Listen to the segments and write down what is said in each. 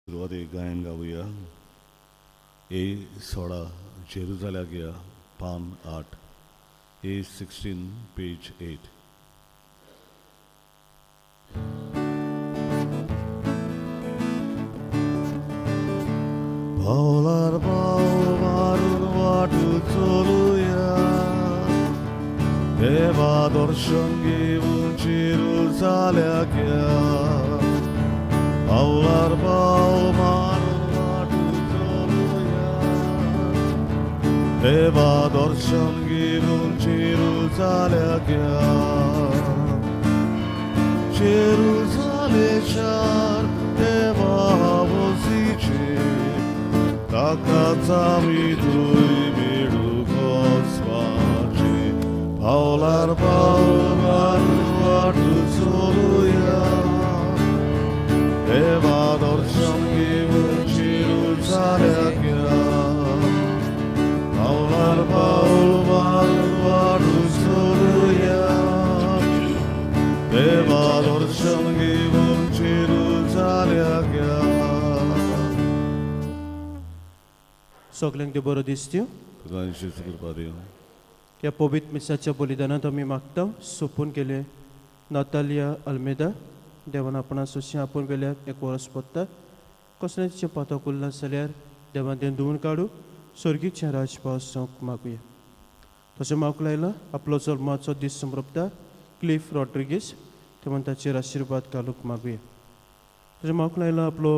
सुरवातेक गायन गावया. ए 16 जेरुजाल्याक या, पान 8, A 16 page 8. पावलार पावल मारून वाटू चलुया, देवा दर्शन घेवन जेरुजाल्याक या. पावलार पावल मारून वाटू चलुया, देवा दर्शन घेवन जेरुजाल्याक या. जेरुजाले शार देवा वसीचे, ताका चावी थंय मेळूंक वचपाचें. पावलार पावल मारून वाटू चलुया, देवा दर्शन घेवन जेरुजाल्याक या. पावलार पावल मारून वाटू चलुया, देवा दर्शन घेवन जेरुजाल्याक या. सगल्यांक देव बरो दिसत्यो. तुका जेजू कृपा दिवं. ह्या पवित्र मिसाच्या बलिदानांत आमी मागता सोंपून गेले नातालिया अल्मेदा, देवान आपणा सोशी आपूण वेल्याक एक वरस पडटा. कसलेंच पातक उरलां जाल्यार देवान तें धुवून काडूं, स्वर्गीकचें राज पावस मागुया. तशें मागूंक लायला आपलो जल्माचो दीस समरपता क्लिफ रॉड्रिगीस, तेव्हा ताचेर आशिर्वाद घालूंक मागुया. तशें मागूंक लायला आपलो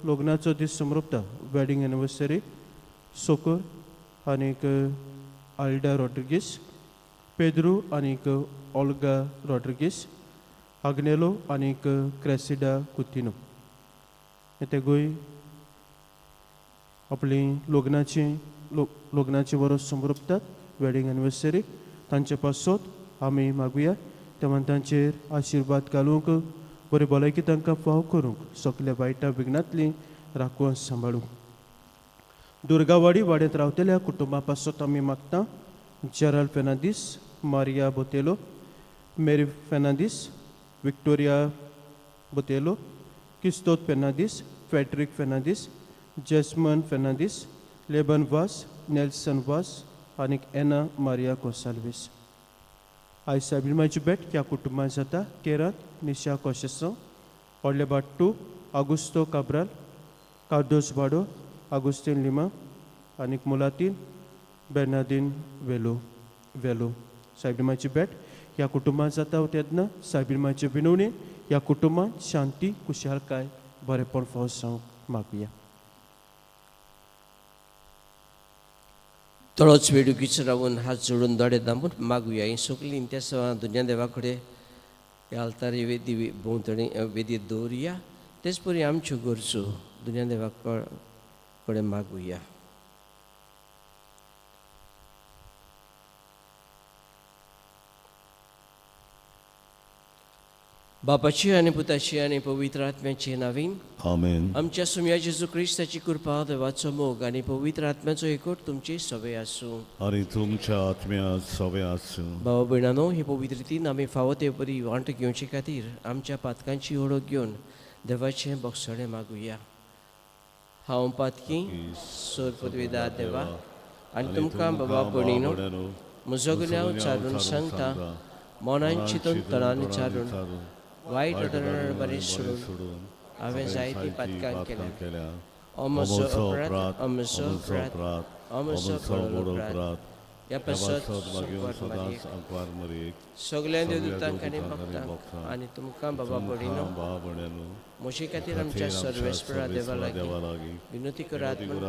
लग्नाचो दीस समरपता वेडींग एनिवर्सरी सोकर आनीक आल्डा रॉड्रिगीस, पेद्रू आनीक ओल्गा रॉड्रिगीस, आग्नेलो आनीक क्रेसिडा कुतिनो, हे तेगूय आपली लग्नाची लग्नाची वरस समर्पतात वेडींग एनिवर्सरी. तांचे पासत आमी मागुया तेव्हा तांचेर आशिर्वाद घालूंक, बरी भलायकी तांकां फाव करूंक, सगल्या वायटा विघ्नांतली राखून सांबाळूंक. दुर्गावाडी वाड्यांत रावतल्या कुटुंबा पासत आमी मागता Gerald Fernandes, Maria Botelho, Mary Fernandes, Victoria Botelho, किस्तोद फेर्नांदीस, फ्रेडरीक फेर्नांदीस, जेस्मन फेर्नांदीस, लेबन वास, नेल्सन वास आनीक एना मारिया गोन्साल्वीस. आयज सायबीण भेट ह्या कुटुंबांत जाता केरात निशा कोशेसो, व्हडले बाट्टू, आगुस्तो काब्राल, कार्दोस बाडो, आगुस्तीन लिमा आनीक मुलातीन बेर्नादीन वेलो वेलो. सायबीण भेट ह्या कुटुंबांत जाता तेन्ना सायबीण विनवणी ह्या कुटुंबांत शांती, खुशालकाय, बरेपण फावो जावंक मागुया. थोडोच वेळ उगीच रावन हात जोडून दोळे दांबून मागुया. ही सगळीं त्या दुनिया देवा कडेन ह्या आल्तार वेदी भोंवतणी वेदीर दवरुया. तेच परी आमच्यो गरजो दुनिया देवा कडेन मागुया. बापाची आनी पुताची आनी पवित्र आत्म्याची नावीन. आमेन. आमच्या सुम्या जेजू क्रिस्ताची कृपा, देवाचो मोग आनी पवित्र आत्म्याचो एकवट तुमची सवय आसूं. आनी तुमच्या आत्म्या सवय आसूं. भाव भयणानो, ही पवित्र रितीन आमी फावो ते परी वांटो घेवचे खातीर आमच्या पातकांची ओळख घेवन देवाचें बक्षणें मागुया. हांव पातकी सोर पदवीदार देवा आनी तुमकां बाबा भयणीनो म्हजो गुन्यांव चारून सांगता. मनान चिंतून तणान चारून वायट बरें सोडून हांवें जायतीं पातकां केल्या. हो म्हजो अपराध, हो म्हजो अपराध, हो म्हजो व्हडलो अपराध. ह्या पासत संकट मारयेक सगळ्या देवदूतांक आनी भक्तांक आनी तुमकां बाबा भयणीनो म्हजे खातीर आमच्या सर्वेस्परा देवा लागीं विनंती करात म्हूण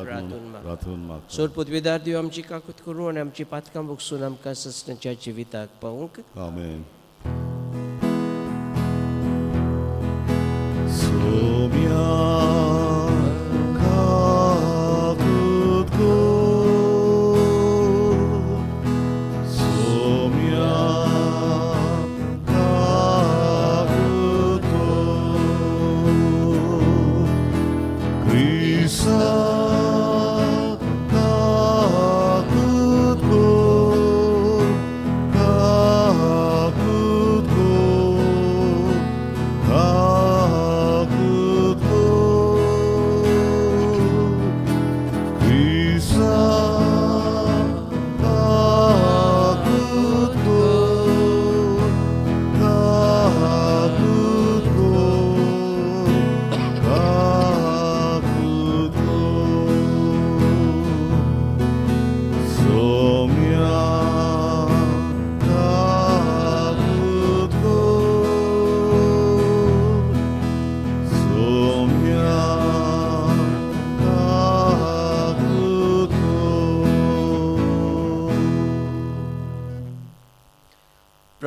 प्रार्थून माग. सोर पदवीदार देव आमची काकूत करूं आनी आमची पातकां भोगसून आमकां ससण्याच्या जिविताक पावूंक. आमेन. सोम्या काकूत कर, सोम्या काकूत कर, क्रिस्ता काकूत कर, काकूत कर, काकूत कर.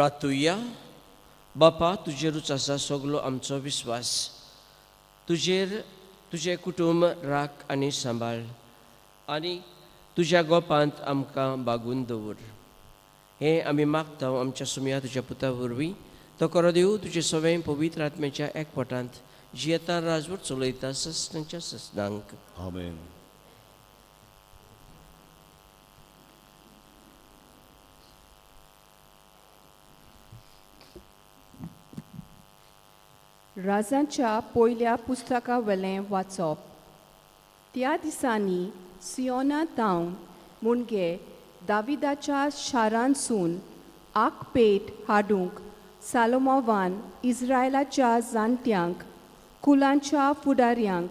प्रार्थुया. बापा, तुजेरूच आसा सगलो आमचो विस्वास. तुजेर तुजें कुटुंब राख आनी सांबाळ आनी तुज्या गोपांत आमकां बागून दवर. हें आमी मागता आमच्या सुमया तुज्या पुता वरवीं. तो करो देव तुजे सवें पवित्र आत्म्याच्या एकवटांत जियेता, राजवट चलयता ससनांच्या ससनांक. आमेन. राजांच्या पयल्या पुस्तका वेलें वाचप. त्या दिसांनी सियोना तावन मुणगे दाविदाच्या शारांतसून आकपेट हाडूंक सालोमोवान इस्रायलाच्या जाणट्यांक, कुलांच्या फुडाऱ्यांक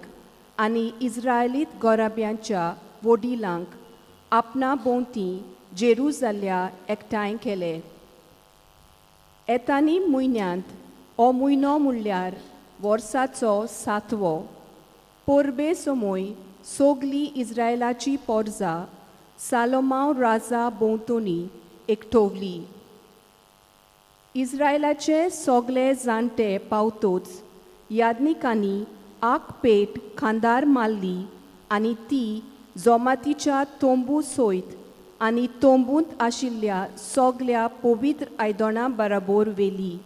आनी इस्रायलीत गोराब्यांच्या वडिलांक आपणा भोंवती जेरुजाल्या एकठांय केले. येतानी म्हयन्यांत, हो म्हयनो म्हणल्यार वर्साचो सातवो, परबे समय सगली इस्रायलाची पोरजा सालोमांव राजा भोंवतणी एकठोवली. इस्रायलाचे सगले जाणटे पावतोच याज्ञिकांनी आकपेट खांदार मारली आनी ती जोमातीच्या तोंबू सयत आनी तोंबूंत आशिल्ल्या सगल्या पवित्र आयदनां बराबर व्हेली.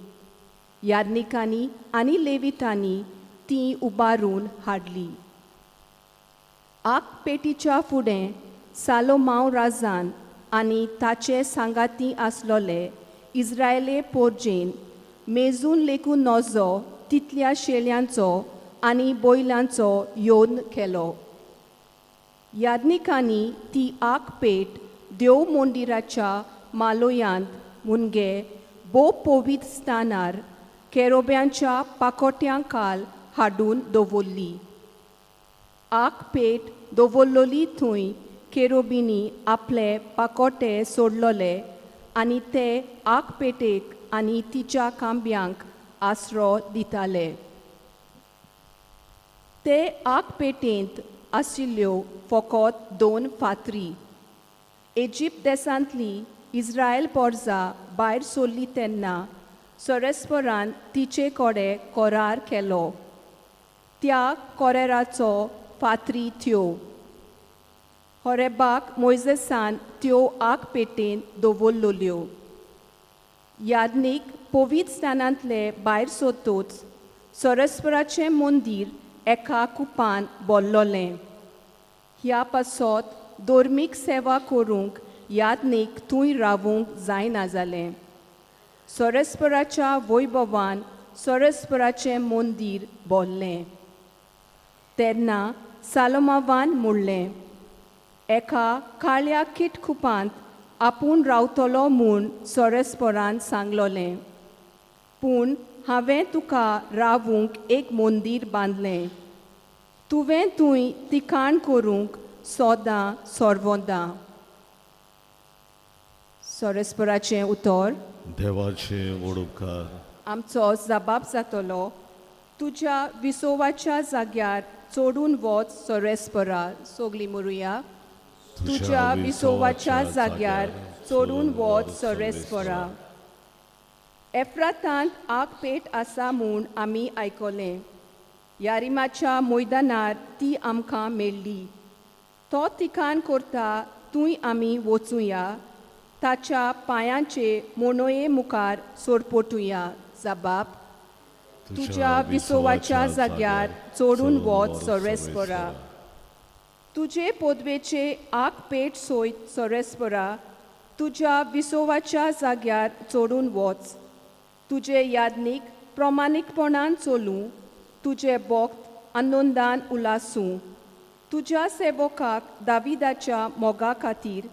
याज्ञिकांनी आनी लेवितांनी ती उबारून हाडली. आकपेटीच्या फुडें सालोमांव राजान आनी ताचे सांगाती आसलोले इस्रायले पोरजेन मेजून लेखून नजो तितल्या शेळ्यांचो आनी बैलांचो योन केलो. याज्ञिकांनी ती आकपेट देव मंदिराच्या मालोयांत मुनगे भोव पवित्र स्थानार केरोब्यांच्या पाकोट्यां खाल हाडून दवरली. आकपेट दवरलोली थंय केरोबिनी आपले पाकोटे सोडलोले आनी ते आकपेटेक आनी तिच्या खांब्यांक आसरो दिताले. ते आकपेटेंत आशिल्ल्यो फकत दोन फातरी. इजिप्त देशांतली इस्रायल पोरजा भायर सरली तेन्ना सरस्परान तिचे कडेन करार केलो. त्या कोरेराचो फातरी त्यो. होरेबाक मोयजेसान त्यो आकपेटेंत दवरलोल्यो. याज्ञीक पवित्र स्थानांतले भायर सोदतोच सरस्पराचें मंदीर एका कुपान भरलोलें. ह्या पासत धर्मीक सेवा करूंक याज्ञीक थंय रावूंक जायना जालें. सरस्पराच्या वैभवान सरस्पराचें मंदीर भरलें. तेन्ना सालोमावान म्हणलें, एका काळ्या किटकुपांत आपूण रावतलो म्हूण सरस्परान सांगलोलें, पूण हांवें तुका रावूंक एक मंदीर बांदलें. तुवें थंय तिकाण करूंक सोदां सोरवोदां. सरस्पराचें उतर. देवाचे वडुपकार. आमचो जबाब जातलो. तुज्या विसोवाच्या जाग्यार चडून वच सोरेस्परा. सोगली मोरुया. तुज्या विसोवाच्या जाग्यार चडून वच सोरेस्परा. एफ्रातांत आगपेट आसा म्हूण आमी आयकलें. यारिमाच्या मैदानार ती आमकां मेळ्ळी. तो तिकान करता थंय आमी वचुया, ताच्या पांयांचे मोनोये मुखार सोरपोटुया. जबाब. तुज्या विसोवाच्या जाग्यार चडून वच सोरेस्परा. तुजे पदवेचे आग पेट सोयत सोरेस्परा, तुज्या विसोवाच्या जाग्यार चडून वच. तुजे याज्ञीक प्रमाणीकपणान चलूं, तुजे भक्त आनंदान उलासूं. तुज्या सेवकाक दाविदाच्या मोगा खातीर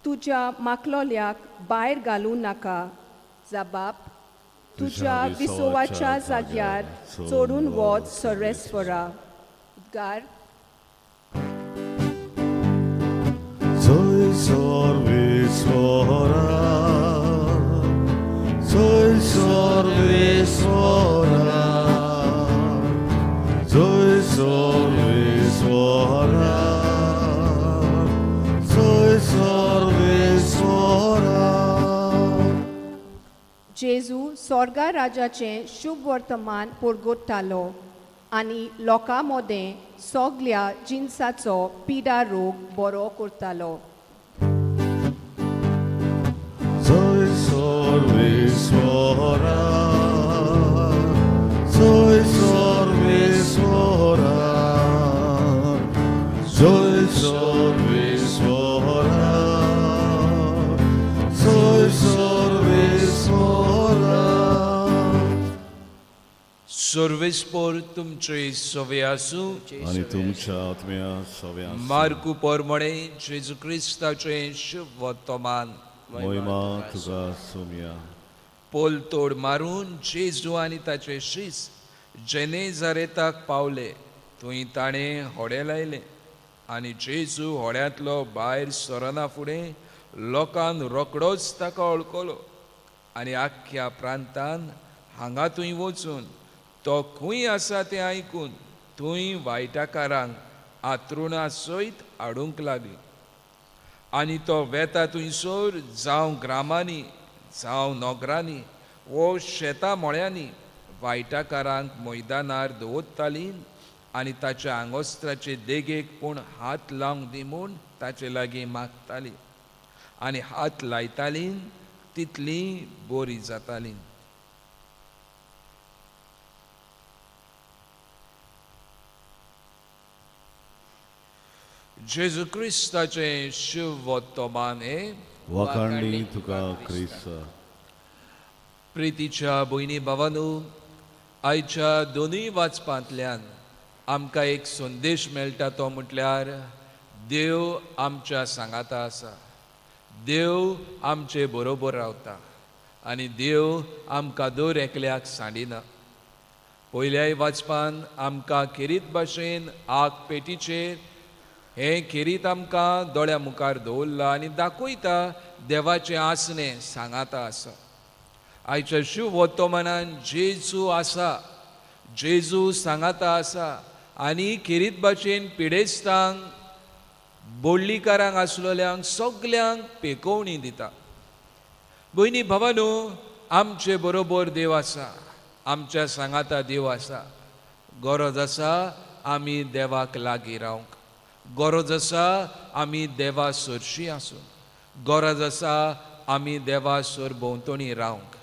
तुज्या माकलोल्याक भायर घालूं नाका. जबाब. तुज्या विसोवाच्या जाग्यार चडून वच सोरेस्परा. उद्गार. जय सर्वेश्वरा, जय सर्वेश्वरा, जय सर्वेश्वरा, जय सर्वेश्वरा. जेजू स्वर्गा राजाचें शुभ वर्तमान परगट्टालो आनी लोकां मदें सगल्या जिनसाचो पिडा रोग बरो करतालो. जय सर्वेश्वरा, जय सर्वेश्वरा, जय सर्वेश्वरा, जय सर्वेश्वरा. सर्वेस्पोर तुमचे सवे आसूं. आनी तुमच्या आत्म्या सव्या. मार्कू पोरमणे जेजू क्रिस्ताचें शुभ वर्तमान. मोहिमा तुका सोम्या. पोलतोड मारून जेजू आनी ताचे शीस जेनेझारेताक पावले. थंय ताणें होडें लायलें आनी जेजू होड्यांतलो भायर सरना फुडें लोकान रोकडोच ताका वळखलो आनी आख्ख्या प्रांतान हांगा थंय वचून तो खंय आसा तें आयकून थंय वायटाकारांक आतरुणा सयत हाडूंक लागली. आनी तो वेता थंयसर जावं ग्रामांनी जावं नगरांनी वो शेतां मळ्यांनी वायटाकारांक मैदानार दवरताली आनी ताच्या आंगोस्त्राचे देगेक पूण हात लावंक दी म्हूण ताचे लागीं मागताली आनी हात लायताली तितली बरी जाताली. जेजू क्रिस्ताचें शुभ वर्तमान हें. वाखाणणी तुका क्रिस्ता. प्रितीच्या भयणी भावानू, आयच्या दोनूय वाचपांतल्यान आमकां एक संदेश मेळटा, तो म्हटल्यार देव आमच्या सांगाता आसा, देव आमचे बरोबर रावता आनी देव आमकां दर एकल्याक सांडिना. पयल्याय वाचपान आमकां खेरीत भाशेन आग पेटीचेर हें खेरीत आमकां दोळ्या मुखार दवरलां आनी दाखयता देवाचें आसणें सांगाता आसा. आयच्या शिव वर्तमानान जेजू आसा, जेजू सांगाता आसा आनी खेरीत भाशेन पिडेस्तांक, बोडलीकारांक आसलेल्यांक सगल्यांक पेकोवणी दिता. भयणी भावानू, आमचे बरोबर देव आसा, आमच्या सांगाता देव आसा. गरज आसा आमी देवाक लागीं रावंक, गरज आसा आमी देवा सरशी आसूं, गरज आसा आमी देवा सर भोंवतणी रावंक.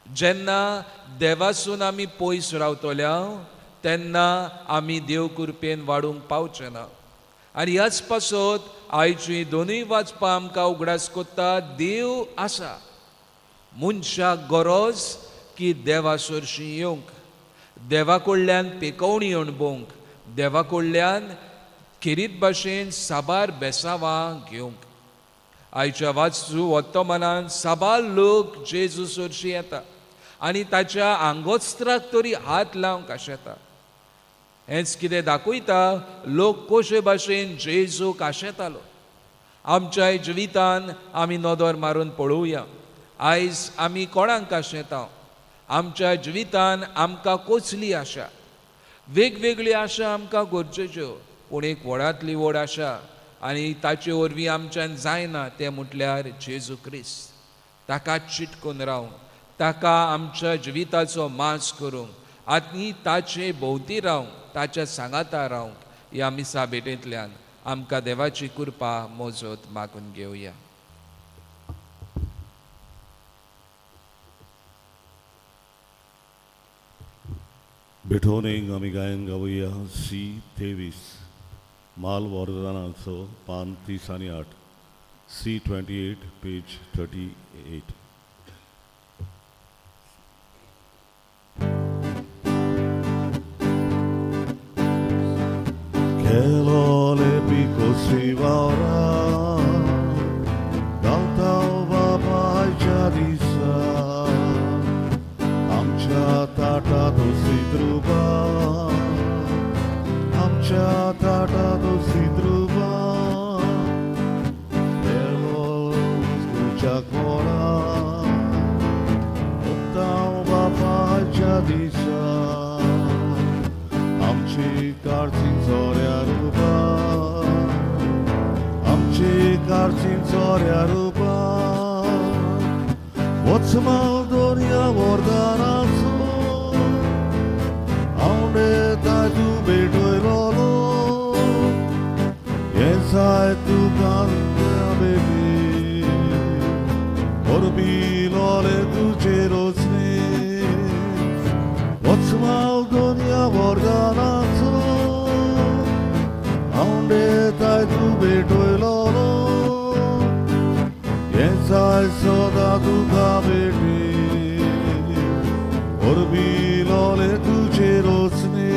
जेन्ना देवासून आमी पयस रावतल्या तेन्ना आमी देव कृपेन वाडूंक पावचे ना. आनी ह्याच पासत आयची दोनूय वाचपां आमकां उगडास कोत्ता देव आसा. मनशाक गरज की देवा सरशी येवंक, देवा कडल्यान पेकोवणी अणभवंक, देवा कडल्यान खेरीत भाशेन साबार बेसावां घेवंक. आयच्या वाचू वर्तमानान साबार लोक जेजू सरशी येता आनी ताच्या आंगोस्त्राक तरी हात लावंक आशेता. हेंच कितें दाखयता लोक कशे भाशेन जेजूक आशेतालो. आमच्या जिवितान आमी नदर मारून पळोवया, आयज आमी कोणाक आशेता? आमच्या जिवितान आमकां कसली आशा? वेगवेगळी आशा आमकां गरजेच्यो, पूण एक व्हडांतली व्हड आशा आनी ताचे वरवीं आमच्यान जायना तें म्हटल्यार जेजू क्रिस्त. ताका चिटकून रावूंक, ताका आमच्या जिविताचो मास करूंक आनी ताचे भोंवती रावंक, ताच्या सांगाता रावंक ह्या मिसा भेटेंतल्यान आमकां देवाची कृपा मोजत मागून घेवया. भेटवणेक आमी गायन गावया सी 23, माल वरदानाचो पान 30 आनी 8, सी 28 पेज 38. केलोले पिको शिवारा धांवता बापायच्या दिसा, आमच्या ताटात सिद्रुबा, आमच्या ताटात सिद्रुबा. तुझ्या कोणा बापायच्या दिसा, आमची कारची चोऱ्या रुपा, आमची कारची चोऱ्या रुपा. वचमाल दर्या जाय सदा तुका भेटे ओरबिलोले तुझे रोसने.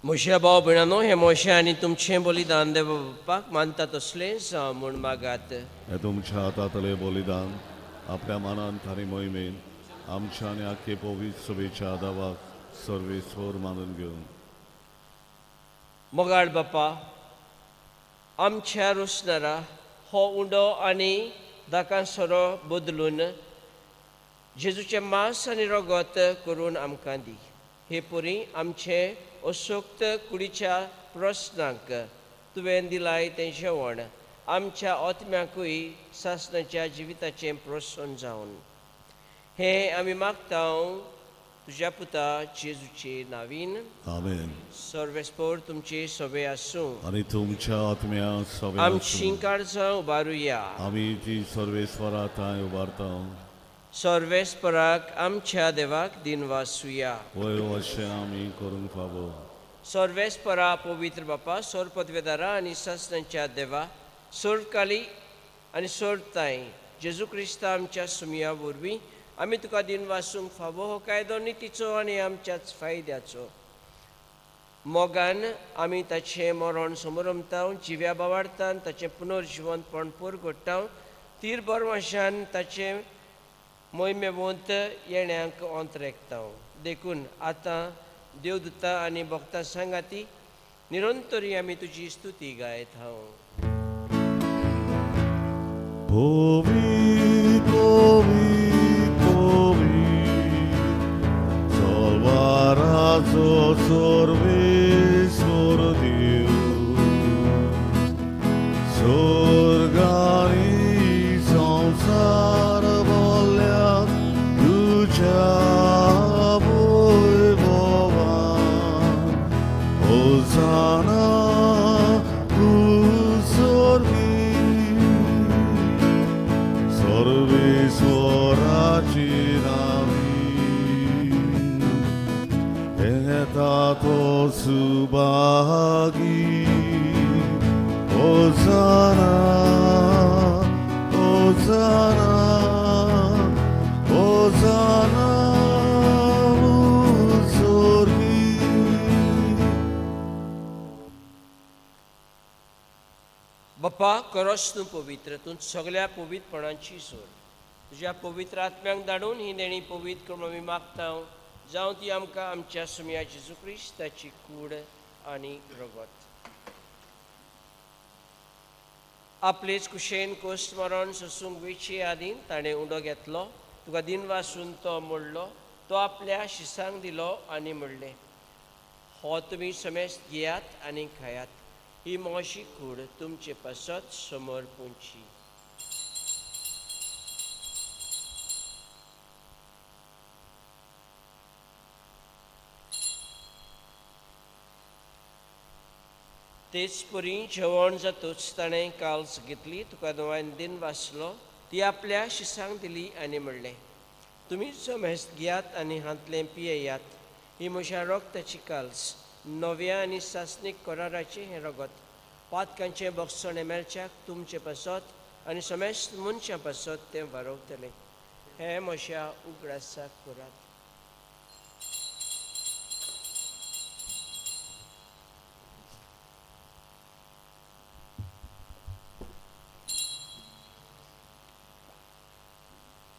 म्हज्या भाव भयणानो, हें म्हजें आनी तुमचें बलिदान देव बाप्पाक मानता तसलें जावं म्हूण मागात. हे तुमच्या हातांतले बलिदान आपल्या मनान आनी मोहिमेन आमच्या आनी आख्खे पवित्र सभेच्या दावाक सर्वेस्वर मानून घेवन. मोगाळ बापा, आमच्या रोसनारा हो उंडो आनी दाकां सोरो बदलून जेजूचें मांस आनी रगत करून आमकां दी. हे परी आमचे अशक्त कुडीच्या प्रस्नांक तुवें दिलाय तें जेवण आमच्या आत्म्याकूय सासणाच्या जिविताचें प्रसन्न जावन, हें आमी मागता तुज्या पुता जेजूचे नावीन. आमेन. सर्वेस्पोर तुमचे सवे आसूं. आनी तुमच्या आत्म्या सवे. आमची काळजां उबारुया. आमी ती सर्वेस्वरा थांय उबारता. सर्वेस्पराक आमच्या देवाक दिनवासुया. वयर अशें आमी करूंक फावो. सर्वेस्परा, पवित्र बापा, सोर पदवेदारा आनी सासणाच्या देवा, सोरकाली आनी सोरताय, जेजू क्रिस्ता आमच्या सुमया वरवीं आमी तुका दिनवासूंक फावो. हो कायदो नितीचो आनी आमच्याच फायद्याचो. मोगान आमी ताचें मरण समरमता, जिव्या बावाडतान ताचें पुनर्जिवंतपण पुरगोडटा, तीर बरवाशान ताचें मोहिमेवंत येण्याक अंतरेकता. देखून आतां देवदूता आनी भक्तां सांगाती निरंतरी आमी तुजी स्तुती गायत हांव. Povi, povi, povi, Salvarazo Sarveshwar देव, स्वर्गानी संसार बोल्या तुझ्या वैभवान. होसाना स्वर्गी, सर्वेश्वराची नामी येता तो सुभागी. होसाना, होसाना, होसाना स्वर्गी. बापा, करोस तूं पवित्र, तूं सगळ्या पवित्रपणाची सोड. तुज्या पवित्र आत्म्यांक धाडून ही देणी पवित्र करून आमी मागता, जावं ती आमकां आमच्या सुमया जेजू क्रिस्ताची कूड आनी रगत. आपलेच कुशेन कोस्ट मरण सोसूंक वेचे आदीं ताणें उंडो घेतलो, तुका दिनवासून तो मोडलो, तो आपल्या शिसांक दिलो आनी म्हणलें, हो तुमी समेस्त घेयात आनी खायात. ही म्हजी कूड तुमचे पासत समोर पुंची. तेच परी जेवण जातूच ताणें काल्स घेतली, तुका नव्यान दिन वाचलो, ती आपल्या शिसांक दिली आनी म्हणलें, तुमी समेस्त घेयात आनी हांतलें पियेयात. ही म्हज्या रक्ताची काल्स, नव्या आनी सासणीक कराराचें हें रगत, पातकांचें बक्षणें मेळच्याक तुमचे पासत आनी समेस्त मनशां पासत तें वारवतलें. हें म्हज्या उगडासाक करात.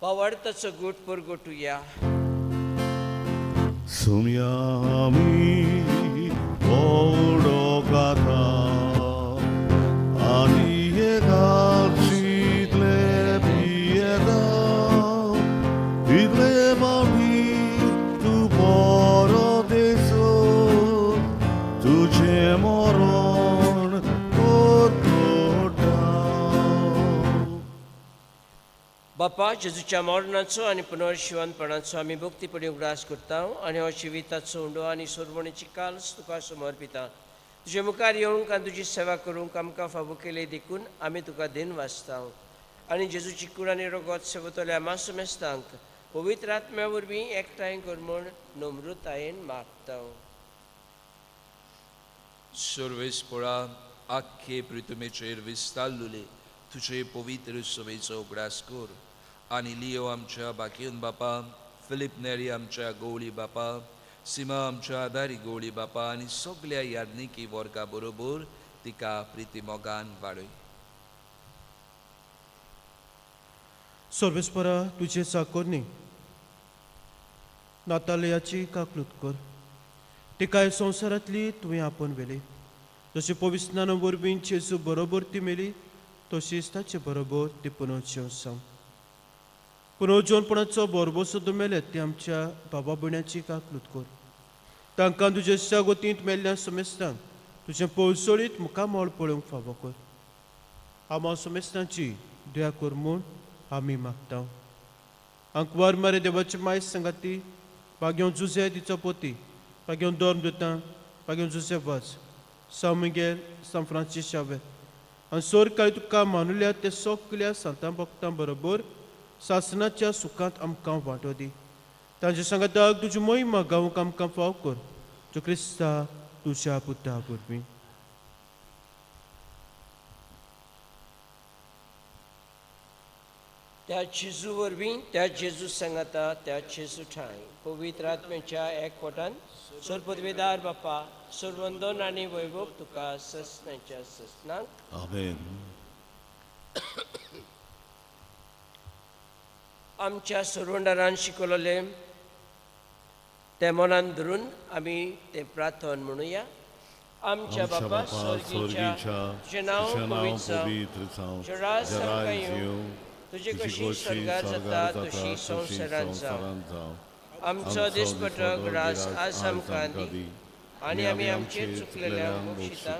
पावडताचो गूट पुरगोटुया. सुम्यामी ओडो गाथा आनी एकाचितले पियेता, तितले पावटी तूं परदेसो तुजें मरण परतोटा. बापा, जेजूच्या मरणाचो आनी पुनर्शिवनपणाचो आमी भक्तीपणी उगडास करता आनी हो जिविताचो उंडो आनी सोरवणीची काल्स तुका समर्पिता. तुजे मुखार येवंक आनी तुजी सेवा करूंक आमकां फावो केली देखून आमी तुका दिन वाचता आनी जेजूची कूड आनी रगत सेवतल्या मासमेस्तांक पवित्र आत्म्या वरवीं एकठांय कर म्हूण नम्रतायेन मागता. सर्वेस्परा आख्खे पृथ्वीचेर विस्तारलेले तुजे पवित्र सभेचो उगडास कर आनी लियो आमच्या बाकीन बापा, फिलीप नेरी आमच्या गवळी बापा, सीमा आमच्या आदारी गवळी बापा आनी सगल्या याज्ञिकी वर्गा बरोबर तिका प्रिती मोगान वाडय. सर्वेस्परा तुजे चाकोरनी नातालयाची काकलूत कर, तिका ह्या संवसारांतली तुवें आपोवन व्हेली. जशी पविस्नाना वरवीं जेजू बरोबर ती मेली तशीच ताचे बरोबर ती पुनर्जीवन जावं. पुनर्जीवनपणाचो बरोबर सुद्दां मेले ती आमच्या बाबा भयण्याची काकलूत कर. तांकां तुजे शागोतींत मेल्ल्या समेस्तांक तुजें पळसोळीत मुखामळ पळोवंक फावो कर. आमा समेस्तांची दया कर म्हूण आमी मागता. आंकवार मारे देवाची माय सांगाती बागेवन जुजे तिचो पोती, बागेवन दोर्म दिता, बागेवन जुजे वाज, सांव मिगेल, सांव फ्रांसीस शावेर आनी सोर काळी तुका मानुल्या ते सगल्या सांतां भक्तां बरोबर सासनाच्या सुखांत आमकां वांटो दी. तांचे सांगाताक तुजी मोहिमा गावंक आमकां फाव कर, जो क्रिस्ता तुज्या पुता वरवीं. त्या जेजू वरवीं, त्या जेजू सांगाता, त्या जेजू ठांय पवित्र आत्म्याच्या एकवटान सर्वपदवेदार बापा, सर्वंदन आनी वैभव तुका ससनाच्या ससनाक. आमेन. आमच्या सरवंडारान शिकवलें तें मनान धरून आमी तें प्रार्थन म्हणुया. आमच्या बापा स्वर्गीच्या, तुजें नांव पवित्र जावं, तुजें तुजें राज आमकां येवं, तुजी कशी स्वर्गार जाता तशी संवसारांत जावं. आमचो दिसपटो ग्रास आज आमकां दी आनी आमी आमचे चुकलेल्यांक बक्षिता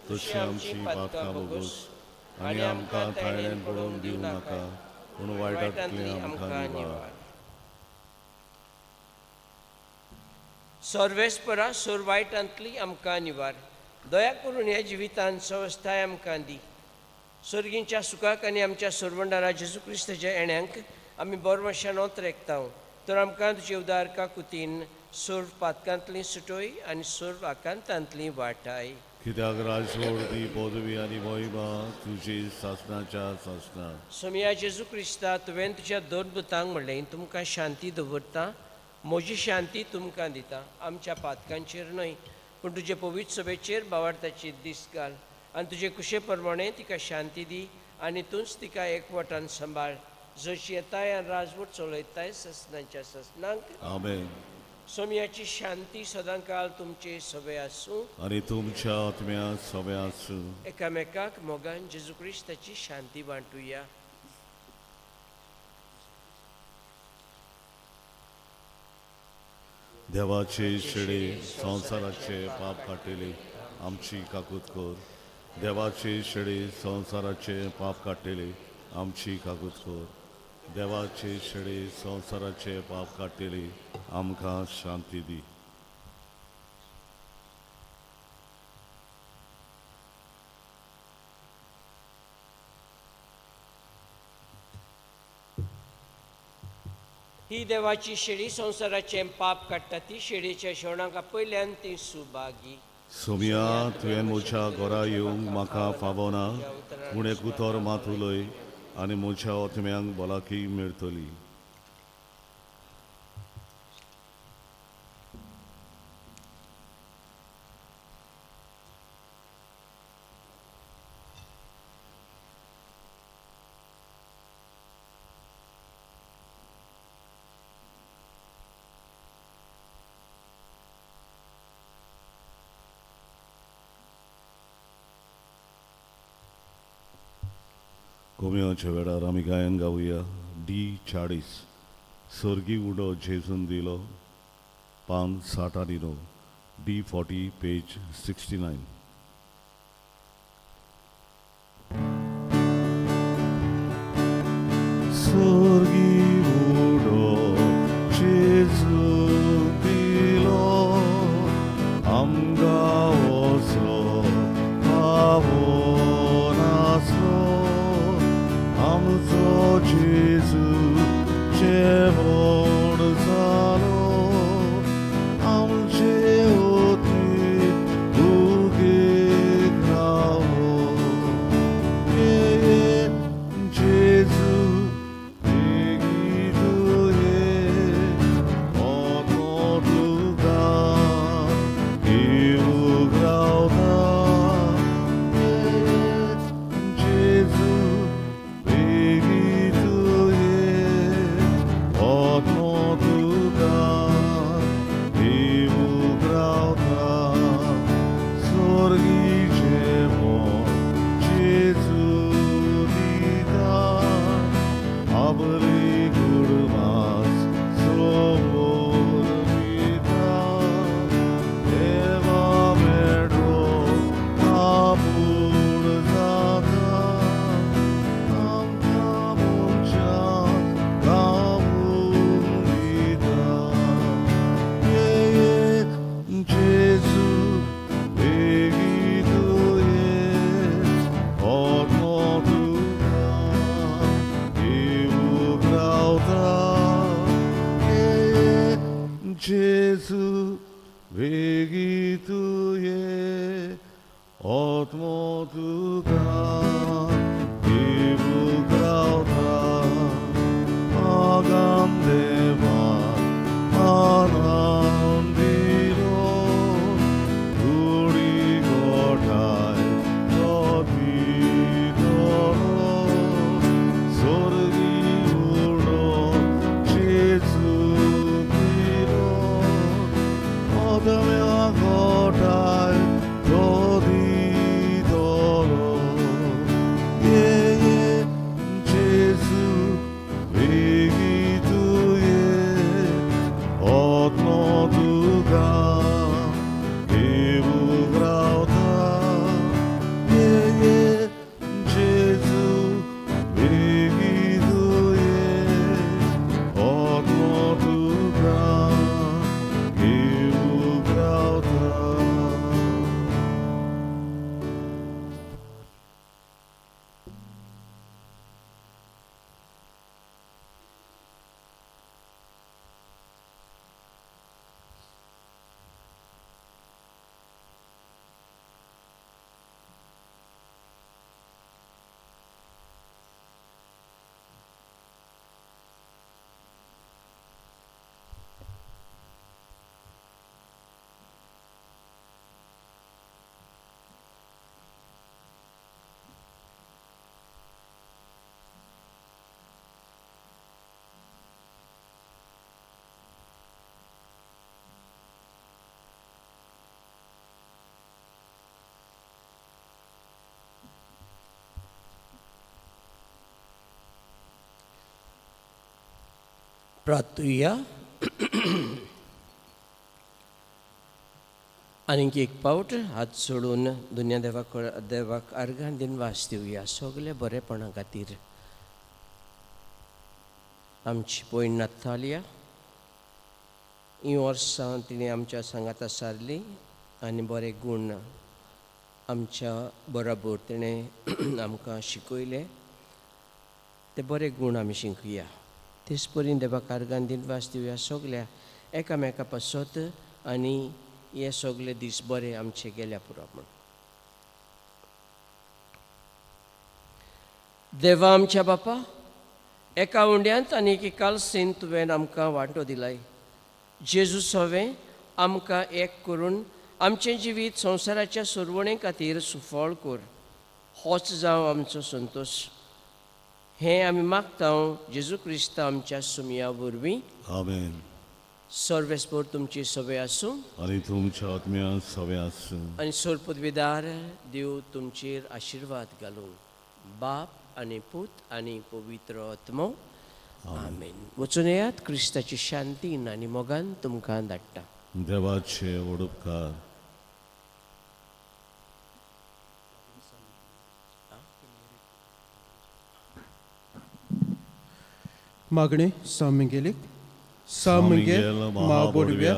तशी आमची पातकां भोगोस आनी आमकां ताळ्यान पडोवन दिवं नाका, पूण वायटांतली आमकां निवार. सर्वेस्परा सोर वायटांतली आमकां निवार. दया करून ह्या जिवितांत सवस्थाय आमकां दी. सर्गींच्या सुखाक आनी आमच्या सोरवंडारा जेजू क्रिस्ताच्या येण्यांक आमी बोरमाशान ओतरेकता. तर आमकां तुजे उदार काकुतीन सोर पातकांतली सुटोय आनी सोर आकांतांतली वाटाय. कित्याक राजवड ती पदवी आनी मोहिमा तुजी सासनाच्या सासना. सोमिया जेजू क्रिस्ता, तुवें तुज्या दोन दुतांक म्हणलें, तुमकां शांती दवरता, म्हजी शांती तुमकां दिता. आमच्या पातकांचेर न्हय पूण तुजे पवित्र सभेचेर बावार्थाची दीस घाल आनी तुजे कुशे प्रमाणे तिका शांती दी आनी तूंच तिका एकवटान सांबाळ, जशी येताय आनी राजवट चलयताय ससनाच्या ससनांक. आमेन. सोमियाची शांती सदांकाल तुमचे सभे आसूं आनी तुमच्या आत्म्या सभे आसूं. एकामेकाक मोगान जेजू क्रिस्ताची शांती वांटुया. देवाचे शेडे संवसाराचे पाप काडटले आमची काकूत कर. देवाचे शेडे संवसाराचे पाप काडटले आमची काकूत कर. देवाचे शेडे संवसाराचे पाप काडटले आमकां शांती दी. ही देवाची शेळी संवसाराचें पाप काडटा, ती शेळीच्या शेवणाक आपयल्यान ती सुभागी. सोमिया, तुवें म्हज्या घरा येवंक म्हाका फावना, पूण एक उतर मात उलय आनी म्हज्या आत्म्यांक भलायकी मेळटली. गोमियोच्या वेळार आमी गायन गावया डी 40 सर्गी उडो जेजून दिलो, पान 60 आनी 9, डी 40 पेज 69. सर्गी उडो जेजून दिलो, आमकां वचो पावनासलो, आमचो जेजू जेवो जेजू वेगी तुये आत्मो तुका दिवूंक रावता आगम देवा आनंदिलो कुडी गोठाय तो दितलो सोर्गी उडो जेजू दिलो आत्म्या गोठाय तो दितलो ये ये जेजू वेगी तुये आत्मो तुका देवूक रावता ये ये जेजू वेगी तुये आत्मो तुका देवूक रावता. प्रार्थुया. आनीक एक पावट हात सोडून दुनिया देवाक देवाक अर्घान दिनवास दिवया सगळे बरेपणा खातीर. आमची पयण नाथालिया ही वर्सां तिणें आमच्या सांगाता सारली आनी बरे गूण आमच्या बरोबर तिणें आमकां शिकयले, ते बरे गूण आमी शिकया. तेच परी देवाक अर्घान दिनवास दिवया सगल्या एकामेका पासत आनी हे सगळे दीस बरे आमचे गेल्या पुरो म्हूण. देवा आमच्या बापा, एका उंड्यांत आनी एके कालसेन तुवें आमकां वांटो दिलाय. जेजू सवें आमकां एक करून आमचें जिवीत संवसाराच्या सुरवणे खातीर सुफळ कर, होच जावं आमचो संतोश. हें आमी मागता जेजू क्रिस्त आमच्या सुमया वरवीं. आमेन. सर्वेस्पोर तुमची सवय आसूं आनी तुमच्या आत्म्यान सवय आसूं. आनी सोरपदवीदार देव तुमचेर आशिर्वाद घालूं, बाप आनी पूत आनी पवित्र आत्मो. आमेन. वचून येयात, क्रिस्ताची शांतीन आनी मोगान तुमकां धाडटा. देवाचे वडुपकार. मागणें सान मिगेलीक. सान मिगेल म्हाबोडव्या,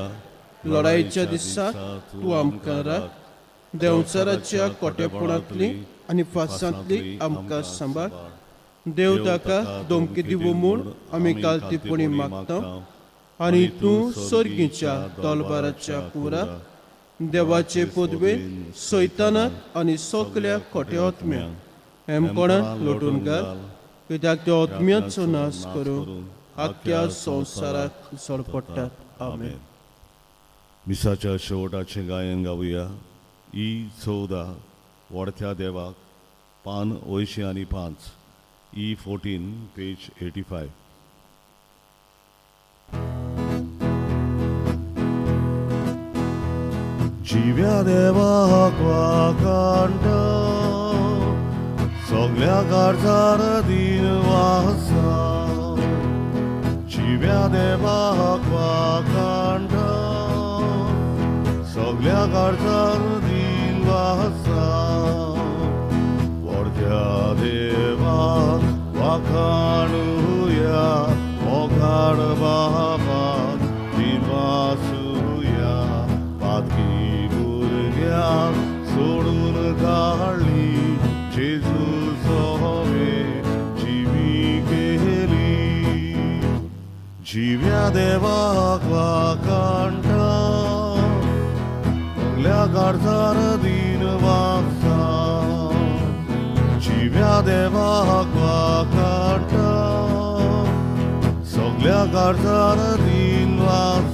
लढायेच्या दिसा तूं आमकां राख, देंवचाराच्या कोटेपणांतली आनी फासांतली आमकां सांबाळ. देव ताका धमकी दिवं म्हूण आमी कालतीपणी मागता आनी तूं सर्गीच्या तलवाराच्या कुराक देवाचे पदवेन सैतानाक आनी सगल्या खोट्या आत्म्यांक हेमकोणाक लोटून घाल, कित्याक त्या आत्म्याचो नाश करून आख्ख्या संवसाराक झडपडटात. आमेन. मिसाच्या शेवटाचें गायन गावया. ई 14 वाडत्या देवाक, पान 85, ई 14 पेज 85. जिव्या देवाक वाखाणटा, सगल्या काळजार दिन वासा. जिव्या देवाक वाखाणटा, सगल्या काळजार दिन वासा. व्हडत्या देवाक वाखाणुया, मोगाळ बाबाक दिनवासुया. पातकी भुरग्यांक सोडून काडली, जेजू सोवे जिवी केली. जिव्या देवाक वाखाणटा. सगल्या काळजार दीन वागता जिव्या देवाक वाकाडटा सगल्या काळजार दीन वागता.